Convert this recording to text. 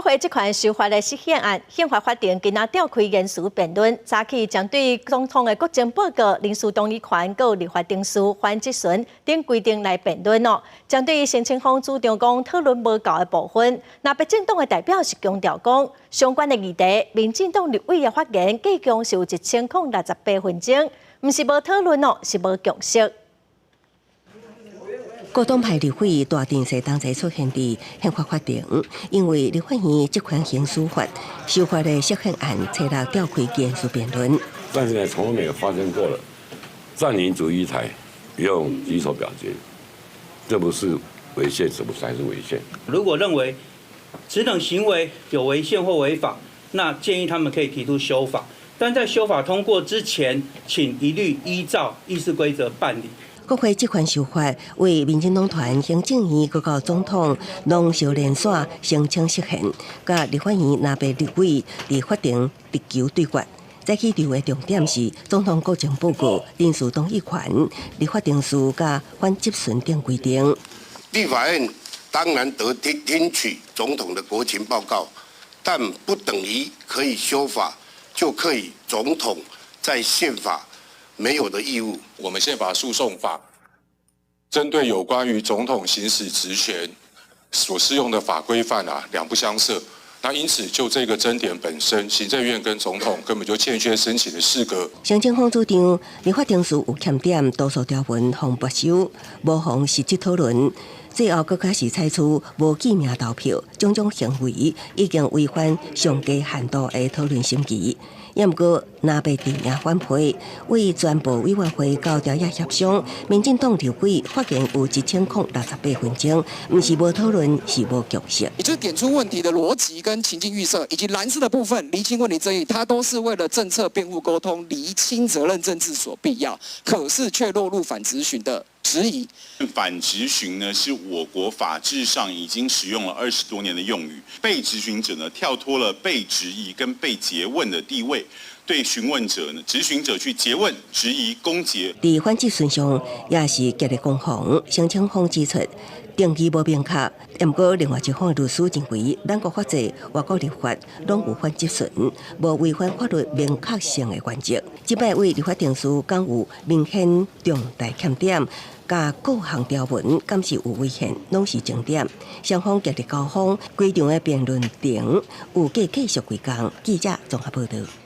國會職權修法的釋憲案，憲法法庭今仔召開言詞辯論，早起針對總統的國情報告、臨時動議權、閣立法程序、反質詢等規定來辯論哦。針對陳清風主張講討論無夠的部分，那別政黨的代表是強調講相關的議題，民進黨立委的發言計共是有1068分鐘，毋是無討論哦，是無共識。各黨派立委大陣勢同齊出現佇憲法法庭，因為立法院職權行使法修法的釋憲案，初六召開言詞辯論。 30年從來沒有發生過了，佔領主議台用舉手表決，這不是違憲，什麼才是違憲？如果認為此等行為有違憲或違法，那建議他們可以提出修法，但在修法通過之前，請一律依照議事規則辦理。國會職權修法為民進黨團行政院閣到總統攏相連線聲稱釋憲，佮立法院藍白立委佇法庭直球對決。早起場的重點是總統國情報告、臨時動議權、立法程序佮反質詢等規定。立法院當然得聽取總統的國情報告，但不等於可以修法就可以總統在憲法沒有的義務。我們憲法訴訟法針對有關於總統行使職權所適用的法規範啊，兩不相涉。那因此就這個爭點本身，行政院跟總統根本就欠缺申請的適格。陳清風主張立法程序有欠點，多數條文予沒收，無予實質討論。最後閣較是採取無記名投票，種種行為已經違反上低限度的討論審議。也毋過，藍白陣營反批，為全部委員會到朝野協商，民進黨立委發言有1068分鐘，毋是無討論，是無共識。也就是點出問題的邏輯跟情境預設，以及藍色的部分釐清問題爭議，它都是為了政策辯護溝通、釐清責任政治所必要，可是卻落入反質詢的質疑。反質詢呢，是我國法制上已經使用了20多年的用語。被質詢者呢，跳脫了被質疑跟被詰問的地位，對詢問者呢，質詢者去詰問、質疑、攻訐。佇反質詢上也是激烈攻防，陳清風指出，定義無明確，毋過另外一方律師認為，咱國法制、外國立法攏有反質詢，無違反法律明確性的原則。這擺為立法程序講有明顯重大欠點，佮各項條文敢是有違憲，攏是爭點。雙方激烈交鋒，規場的辯論庭有計繼續幾工。記者綜合報道。